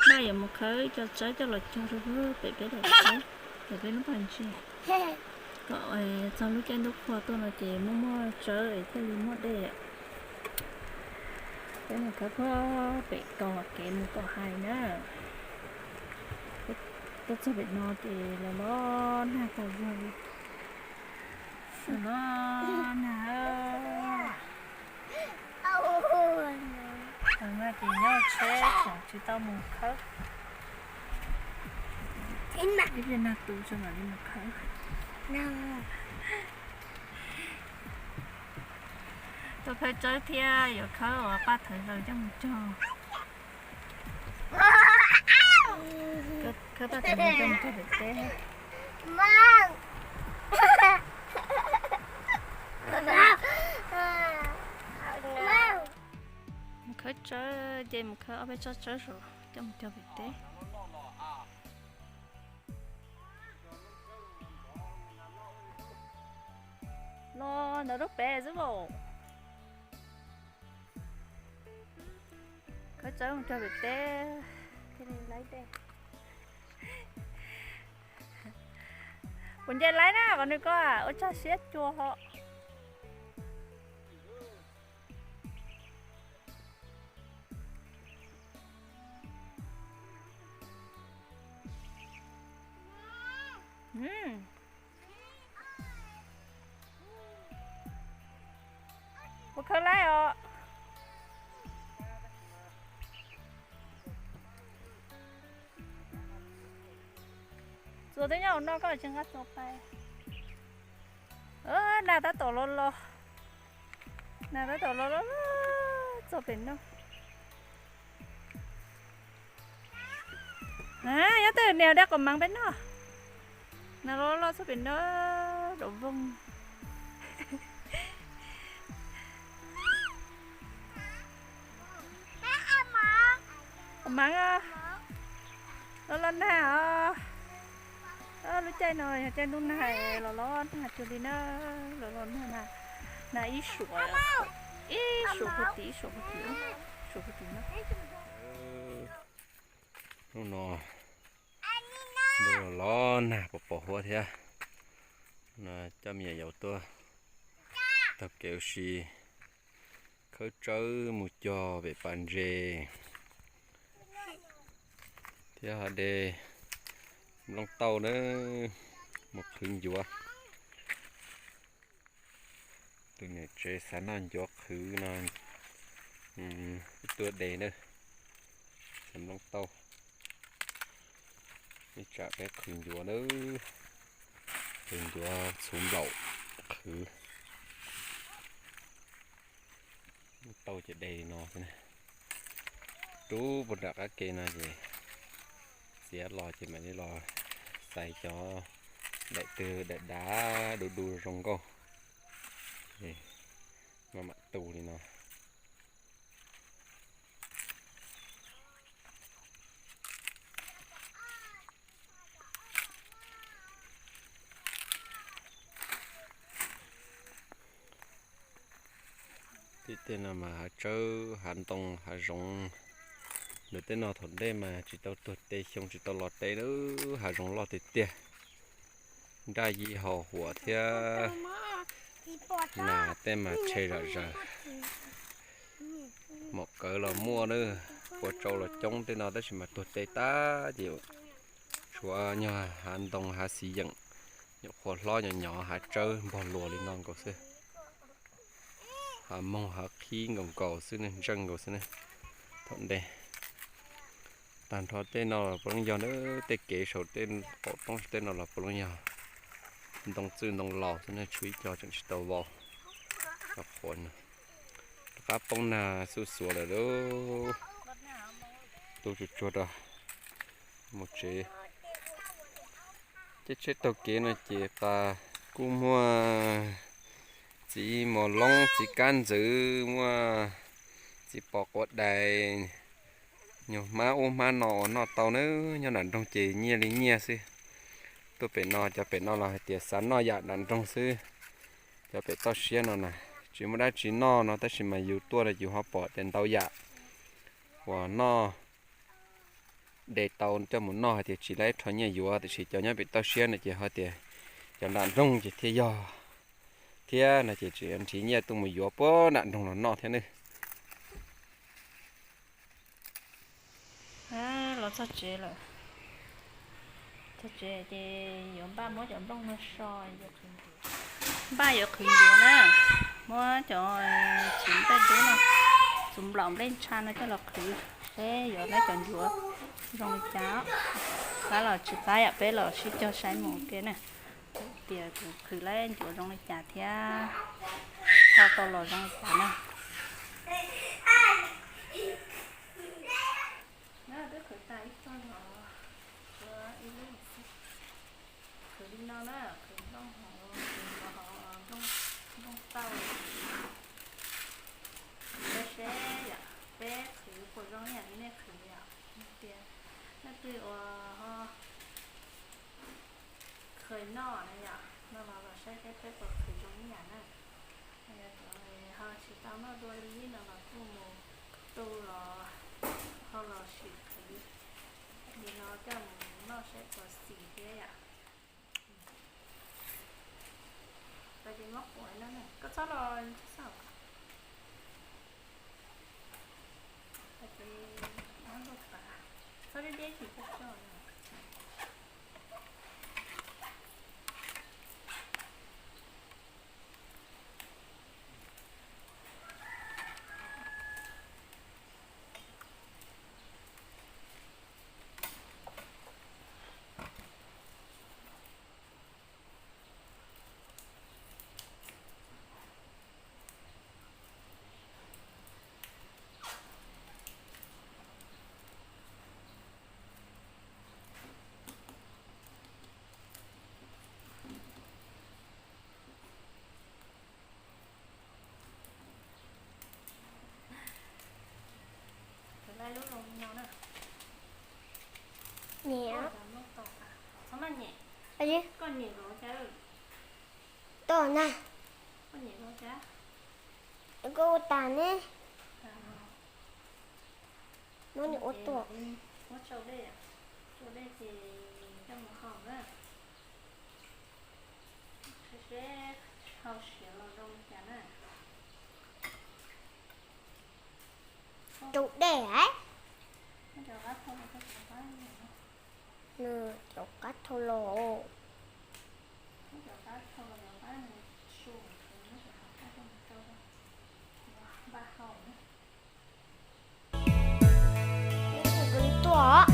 Npaj yuav mus khawb cov tsawb coj los cog rau pem peb daim teb, pem peb lub pas ntses, kom txog lub caij ntuj qhua tuaj no ces muaj muaj tsawb es thiaj li muaj dej. Peb mus khawb puag pem kom kev mus kom hais na. Tuaj txog pem no ces los los nag tas zog li. Los los nag. Thaum no ces nyob tsheb tseem tsis tau mus khawb. Ib pliag nag tu tso mam li mus khawb. Tuaj khawb tsawb thiab yuav khawb uas paj thawv zaws coj mus cog. Khawb paj thawv zaws coj mus cog pem teb. Mus khawb tsawb ces mus khawb ob peb tsob tsawb saum coj mus cog pem teb. Los ntawm lub pem xwb as. Khawb tsawb mus cog pem teb thiaj li laib dej. Puas nce laib na qhov no koj ua tsaug siab cuag ho. Puas khawb laib os? Txuas twb nyob hauv no koj tsis nqa txuas pais. Nag tab tom los los, nag tab tom los los txog pem no. Nyob tej niag dab qos mav peb no, nag los los txog pem no, dam voog. Qos mav, los los nag os. Lub caij no yog caij ntuj nag los los nag cuag li na, los los nag, nag ib suam, ib suam puag tim, ib suam puag tim, ib suam puag tim no. Hnub no los los nag pos pos huab thiab. No coj me nyuam yaus tuaj taug kev ua si khawb tsawb mus cog pem pas ntses thiab ho de nplooj tauj na, mus qhwv ncuav. Tus niam tsev xav noj ncuav qhwv no, ib tuaj de na, xav nplooj tauj. Ib tsam peb qhwv ncuav na, qhwv ncuav txhuv nplaum qhwv. Tauj ces de li no xwb na. Rub puag nram qab ke no ces txiav los ces mam li los xais cov daim twg daim dav du du zoo nkauj, mam mam tu li no. Tej no mas hav tsawb hav ntoo hav zoov. Ntawm tej no thaum ntej mas tsis tau tuag tes xyoo tsis tau los tes, hav zoov loj tiag tiag. Nraj yij haus huam thiab nas tej mas tshe zom zaws. Maum kawv los muaj na, ua tsau los coob tej no tab sis mas tuag tes tag ces tshuav nyuag hav ntoo hav xis yeem, nyuam qhuav hlob nyuam nyuam hav tsawb npog luas li no nkaus xwb. Hav moog hav qhib nkaus nkaus xwb ne, ntseej nkaus xwb ne. Thaum ntej tag nrho tej no los puav leej yog na, tej kev saum tej qaum roob tej no los puav leej yog ntoo txwj ntoo laus xwb ne, tshuav ib co tseem tsis tau vau. Cov qhuav no rov qab poob nag xuj xuav lawm lauj. Tu tsuag tsuag rau mus tsev. Tej tsheb taug kev no ces qas kuj muaj txiv mos loob txiv kab ntxwv, muaj txiv pos quav dais, nyuag hmab ub hmab no uas noj tau na. Nyob nram nroog ces nyiaj li nyiaj xwb. Tuaj pem no cov pem no los hais tias xav noj yam nram nroog xwb. Cov pem toj siab no na, tsis muaj dab tsi noj no tab sis mas yus tuaj no yus ho pom tias ntau yam uas noj. de tau coj mus noj hais tias tsis laib rho nyiaj yuav, tiam sis cov nyob pem toj siab no ces ho tias cov nram nroog ces thiaj yog thiab no ces tseem nrhiav nyiaj tuaj mus yuav puag nram nroog los noj thiab nawb. Los txog tsev lawm. Txog tsev ces yuav npaj muab cov nplooj no so. Npaj yuav qhwv ncuav na, muab cov txiv nplej dub no, txiv nplaum nplej ntsha no coj los qhwv, seb yuav laib cov ncuav zoo li cas. Qab los tsis qab yam peb los sib cog saib mus ua ke na, tias kuv qhwv laib ncuav zoo li cas thiab ho tau los zoo li cas na. Twb qhwv tas ib txoj los, ib lub xwb. Qhwv li no na, qhwv nplooj hauv, qhwv nplooj tauj. Peb seb yom, peb qhwv puas zoo ib yam li nej qhwv yom. Tias leej twg uas ho kheev noj na yom, no los los saib seb peb puas qhwv zoo ib yam na. Yog cov ho tsis tau noj dua li no los kuj mus tu los ho los sim qhwv li no coj mus noj saib puas xis thiab yom. Koj txhob los, txhob deb deb tsis txhob tso. Nyem. Toj na. Koj ua tas ne. Muab nws ua tuaj. Tus dej. Nws cov qab thau los. Tuaj.